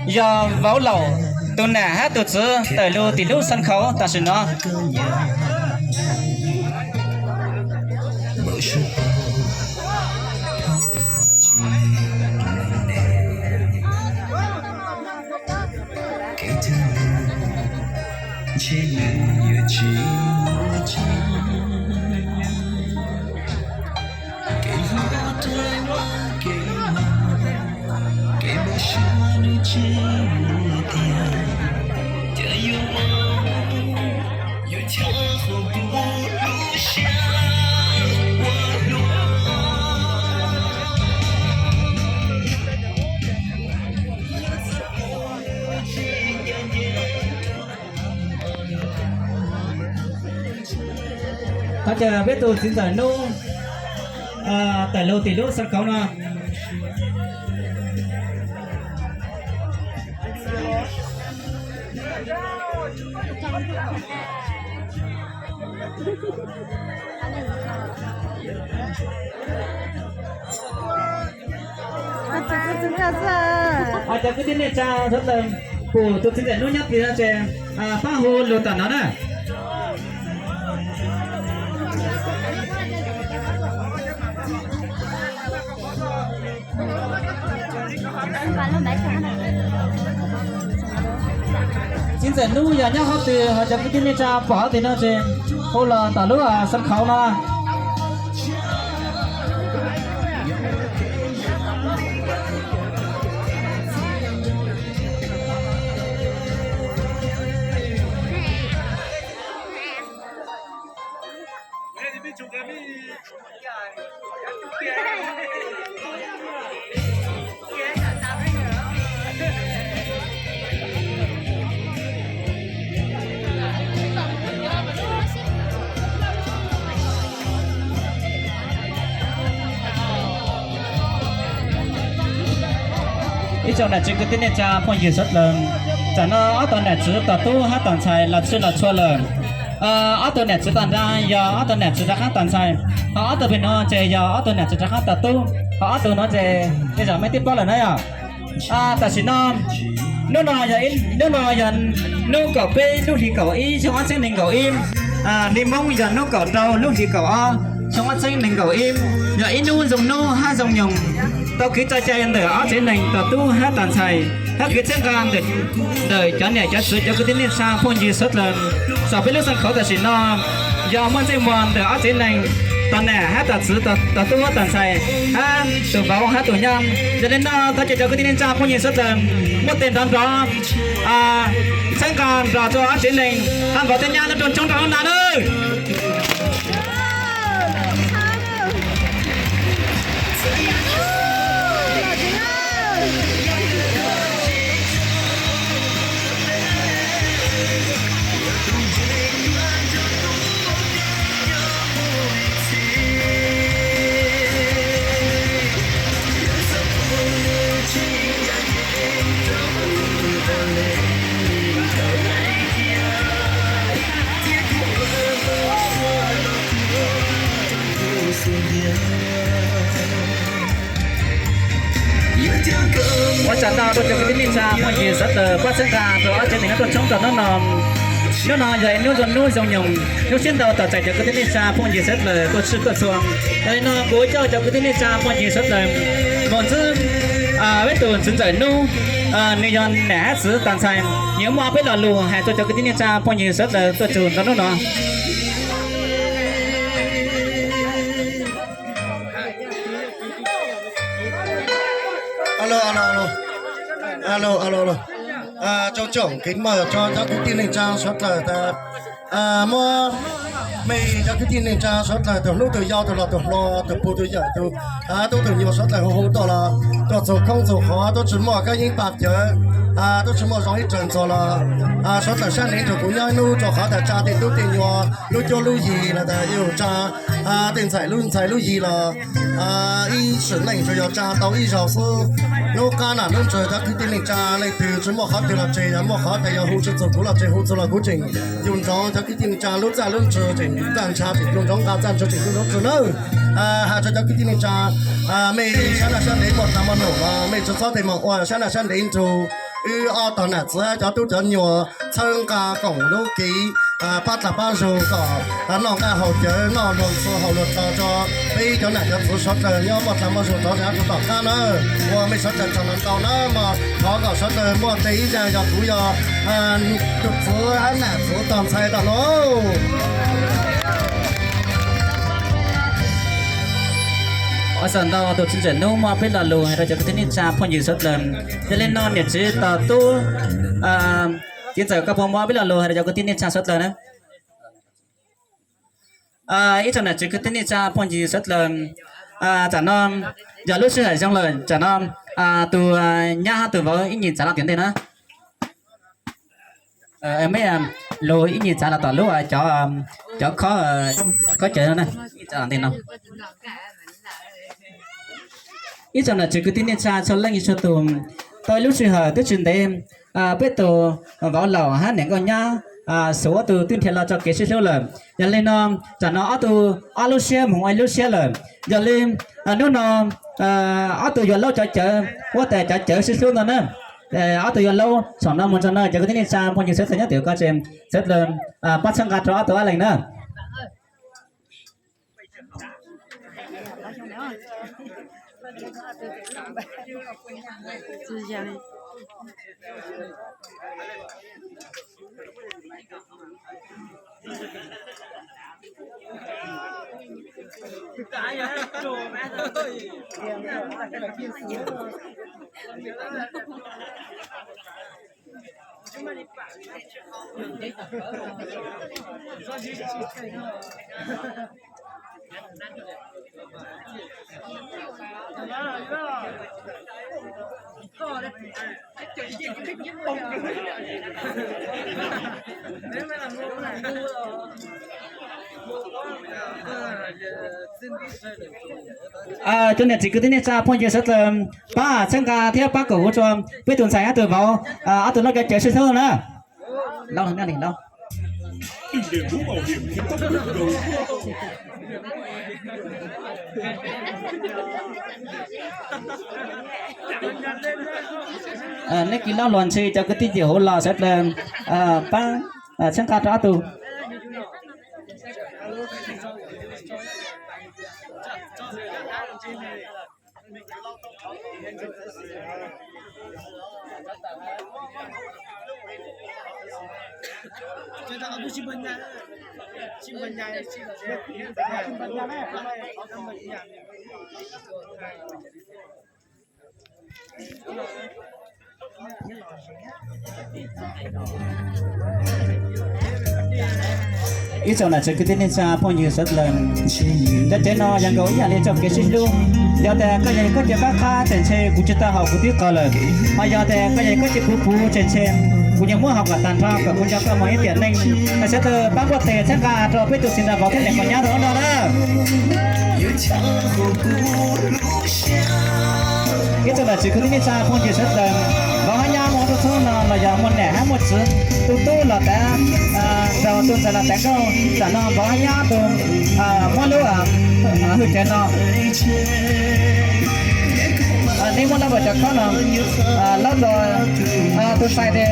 yog vauv laus tus nam hab tus txwv tawm lug tim lub sân khấu tam sim no. Thov caw peb tus txiv ntxawm Nub tawm lug tim lub sân khấu no. Cov kwv tij neej tsa suav dlawg, pum tus txiv ntxawm Nub nyob tid no ces pab hu lug tom no na. Txiv ntxawm Nub yog nyob hov twg, ho cov kwv tij neej tsa pom hov twg no ces hu los tom lub sân khấu no. Ib tsoom nam txiv kwv tij neej tsa phooj ywg suav dlawg, tam no ob tug nam txiv tom tub hab tom ntxhais los txhij los txhua lawm. Ob tug nam txiv tom nrag yog ob tug nam txiv rov qaab tom ntxhais, ho ob tug pem no ces yog ob tug nam txiv rov qaab tom tub, ho ob tug no ces tej zaum mej twb paub lawm na yom. Tam sim no hnub no yog, hnub no yog hnub kaum peb lub hli kaum ib xyoo ob txheeb neeg nkaum ib. Hli Moob yog hnub kaum rau lub hli kaum ob xyoo ob txheeb neeg nkaum ib, yog ib hnub zoo hnub hab zoo nyoog, tau kev tso cai ntawm ob tsev neeg tom tub hab tom ntxhais, hab kev txhawb nqa ntawm cov niam cov txiv cov kwv tij neej tsa phooj ywg suav dlawg. Saum peb lub sân khấu tam sim no yog muaj ntsej muag ntawm ob tsev neeg, tom nam hab tom txwv, tom tub hab tom ntxhais, hab tus vauv hab tus nyab. Yog li no thov caw cov kwv tij neej tsa phooj ywg suav dlawg muaj tes nrov nrov txhawb nqa nrog rau ob tsev neeg hab vauv thiab nyab lub rooj tshoob rau hnub no nawb. Ua tsaug ntau rau cov kwv tij neej tsa phooj ywg suav dlawg pab txhawb nqa rau ob tsev neeg nyob rooj tshoob rau hnub no. Hnub no yog ib hnub zoo hnub zoo nyoog, zoo siab ntau tos txais cov kwv tij neej tsa phooj ywg suav dlawg tuaj txhij tuaj txhua. Yog li no kuv coj cov kwv tij neej tsa phooj ywg suav dlawg moog ntxwb peb tus txiv ntxawm Nub, nws yog nam hab txwv tas ntxhais, nws muaj peb lo lus hais rau cov kwv tij neej tsa phooj ywg suav dlawg tuaj txug ntawm hnub no. Tsoom tsoom kev maj rau cov kwv tij neej tsa suav dlawg tas, muab mej cov kwv tij neej tsa suav dlawg tus hlub tus yau tus laug tus hluas tus pug tus yawm tus tub tus nyuam suav dlawg hu hu tuaj los tuaj txug koob txug qhov, tub tsi muaj kab yeeb pam cawv, tub tsi muaj zoo ib raws ntxuag los suav dlawg sab neeg rua kuv nyob ib hnub rua qhov tas tsa tej tub tej nyuam lub cuab lub yig los tas yug tsa tej ntxhais lub ntxhais lub yig los ib sim neej tsuas yog tsa tau ib zaug xwb. Hnub qab nam hnub ntswg cov kwv tij neej tsa leej twg tsi muaj qhov twg los tseg, yog muaj qhov tas yog hu tsi txug kuv los tseg, hu txug los kuv tseem yug ntsoov cov kwv tij neej tsa lub txaj lub ntswg tseem txaj ntsha tseem yug ntsoov nqa, txaj ntswg tseem yug ntsoov tswg nawb. Has rua cov kwv tij neej tsa, mej sab naj sab ntev muaj tag muaj num los mej tsi txhob tej moog ua sab naj sab ntev nrug wb ob tog nam txiv cov tub cov nyuam txhawb nqa koom lub kev pab dlag pab zug kom noj nqaij haus cawv, noj luag txhua haus luag txhua rau peb cov nam cov txwv sawv daws nyob muaj dlag muaj zug rov rau tom qab na. Ua mej sawv daws tsaug ntau ntau na mog, thov kom sawv daws muaj tes ib zag yog kuv yog tus txwv hab nam txwv tog ntxhais tom no. Ua tsaug ntau tus txiv ntxawm Nub muaj peb lo lus hais rau cov kwv tij neej tsa phooj ywg sawv daws. Yog li no niam tsev tos tub txiv ntxawm koj puas muaj peb lo lus hais rau cov kwv tij neej tsa sawv daws na? Ib tsoom nam tsev kwv tij neej tsa phooj ywg sawv daws, tam no yog lub sij hawm zoo lawm, tam no tus nyab hab tus vauv ib nyuag txav los tim ntej na. Mej lug ib nyuag txav los tom lub cov khob cawv no na, ib txav los ntej no. Ib tsoom nam tsev kwv tij neej tsa txhua leej txhua tus, tau ib lub sij hawm twb tsis ntev peb tus vauv laus hab niam nkauj nyab Xuv ob tug twb nrhiav los tso kev sib hlub lawm. Yog li no, tam no ob tug ob lub siab moog ua ib lub siab lawm. Yog li hnub no ob tug yuav laub cov cawv, huab tais cov cawv sib hlub no na. Ob tug yuav laub saum no moog rau na, cov kwv tij neej tsa phooj ywg sawv daws nyob tim ko tseem sawv daws pab txhawb nqa rau ob tug ob leeg na. Cov niam txiv kwv tij neej tsa phooj ywg sawv daws pab txhawb nqa thiab pab koom ua rua peb tug ntxhais hab tus vauv ob tug laub cov cawv sib hlub na. Nej kis laub luag ntse cov kwv tij ces huv los sawv daws pab txhawb nqa rau ob tug. Ib tsoom nam tsev kwv tij neej tsa phooj ywg sawv daws, cov tsev no yog nkaus ib yam li txoj kev sib hlub. Yog tas koj yog koj cia qab qab ces ntshe kuv tsis tau haum kuv tib qho lawm, ho yog tas koj yog koj cia puv puv ces ntshe kuv yuav muab haum kom tag nrho kom kuv nco koj mus ib tiam neej. Sawv daws pab npuaj tes txhawb nqa rau peb tus txiv ntxawm vauv thiab niam nkauj nyab rau hnub no na. Ib tsoom nam tsev kwv tij neej tsa phooj ywg sawv daws, vauv hab nyab muaj txhua txhua no los yog muaj niam hab muaj txiv, tus tub los tav nraug, tus ntxhais los tav nkauj, tam no vauv hab nyab tus muab lub hwj cawv no. Nej muab laub rau cov khob no, laub rau tus ntxhais,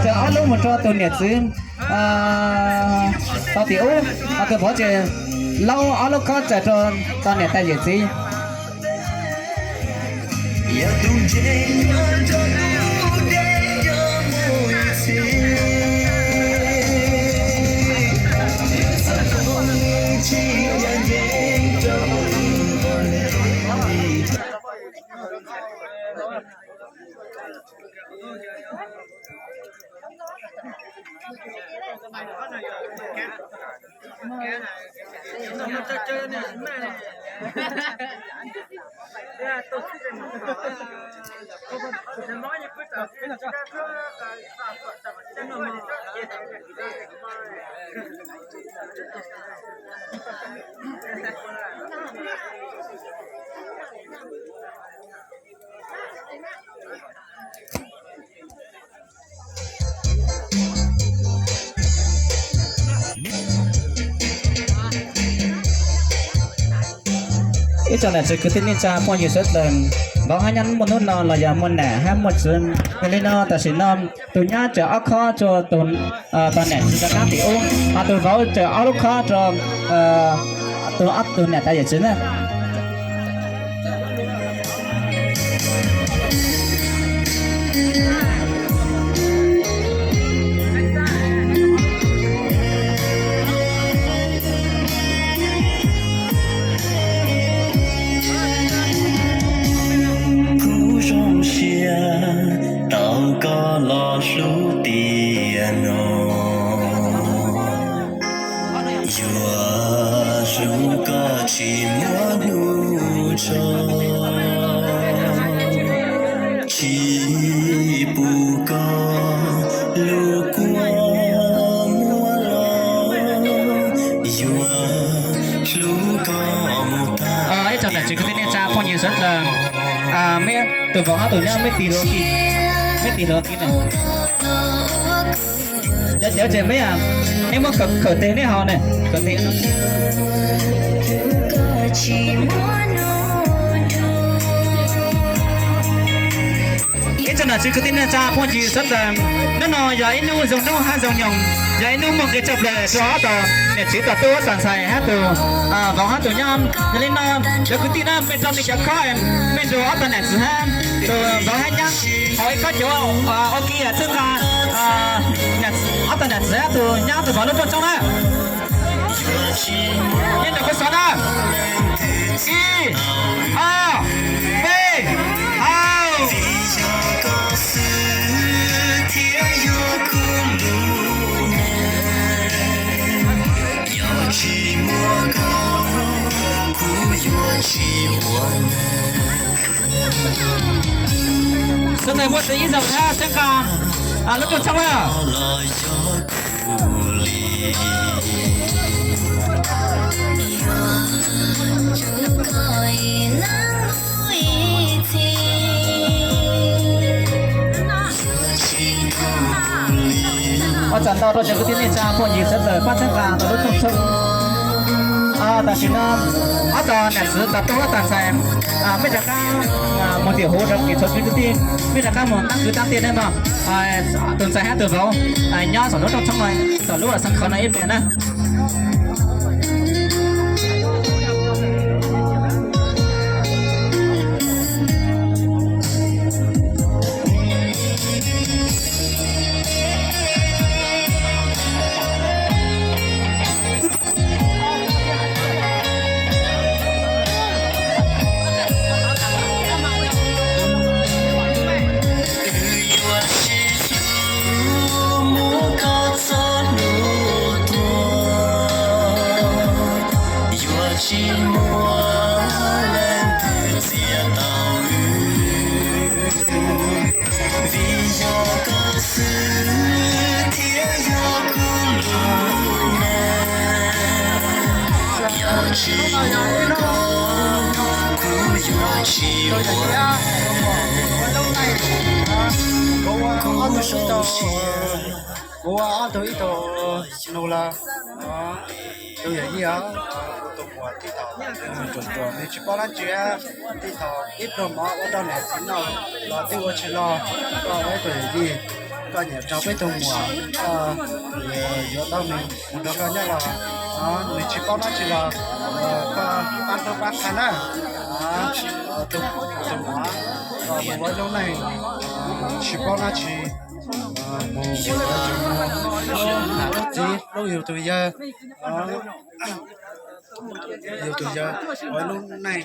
cov ob lub mus rau tus niam txiv tau tim ub, ho tus vauv ces laub ob lub khob txais rau tus niam tais yawm txiv. Ib tsoom nam tsev kwv tij neej tsa phooj ywg sawv daws, vauv hab nyab muaj hnub no los yog muaj nam hab muaj txwv. Yog li no tam sim no tus nyab tseem ob khob rua tus, tus nam tsis rov qab tim ub, ho tus vauv tseem ob lub khob rua tus, tus nam tas yawm txwv na. Kuv zoo siab tau koj los hlub tiag no, yuav hlub koj tsis muaj hnub tso, tsis pub koj lub kua muag los, yuav hlub koj mus tag. Ib tsoom niam txiv kwv tij neej tsa phooj ywg sawv daws, tus vauv hab tus nyab meb tig hluas kiv, meb tig hluas kiv na. Cov cawv tseem meb, neb muab khawm teg neb haus na, khawm teg. Ib tsoom niam txiv kwv tij neej tsa phooj ywg sawv daws, hnub no yog ib hnub zoo hnub hab zoo nyoog, yog ib hnub muaj nqi tshaj plaws rua ob tug niam txiv tos tub tos ntxhais hab tus vauv hab tus nyab. Yog li no cov kwv tij na, mej rau mej cov khob, mej nrug ob tug nam txwv hab tus vauv hab nyab haus ib khob cawv ua ke txhawb nqa ob tug nam txwv hab tus nyab tus vauv lub rooj tshoob na. Nyob rau kuv xov na, ib, ob, peb, haus. Sawv daws muab txhawb ib zaug hab txhawb nqa lub rooj tshoob na. Ua tsaug ntau rau cov kwv tij neej tsa phooj ywg sawv daws pab txhawb nqa tau lub rooj tshoob. Tam sim no ob tug nam txwv tos tub tos ntxhais, mej rov qab mus tim huv rau kev txhua kwv tij, mej rov qab mus tab kwv tab tij na mog. Tus ntxhais hab tus vauv nyob saum lub rooj tshoob no, saum lub xeev khawv no ib pliag na. Wb yuav sib hlub mus kom txog hnub tuag, yuav tsis muaj leej twg txiav tau wb, vim yog koj xwb thiaj yog kuv lub neej. Yog tsis muaj koj, kuv yuav tsis muaj neej. Kuv zoo siab. Kuv ua ob tug ib tug nug lawm, tus yawm yij os, kuv tus muam tij thaum nws ruam ruam nws tsis paub dab tsi, tij thaum ib pluag mov ua rau niam txiv noj los twb ua tsis log. Koj ua ib tug yawm yij, koj nyiam rau peb tug muam, koj yuav tau nws mus nrog koj nyob los nws tsis paub dab tsi los koj pab tub pab qha na. Tus, tus muam, koj mus ua lub neej tsis paub dab tsi, mus ua lub txiv hlub yus tus yawg, yus tus yawg ua lub neej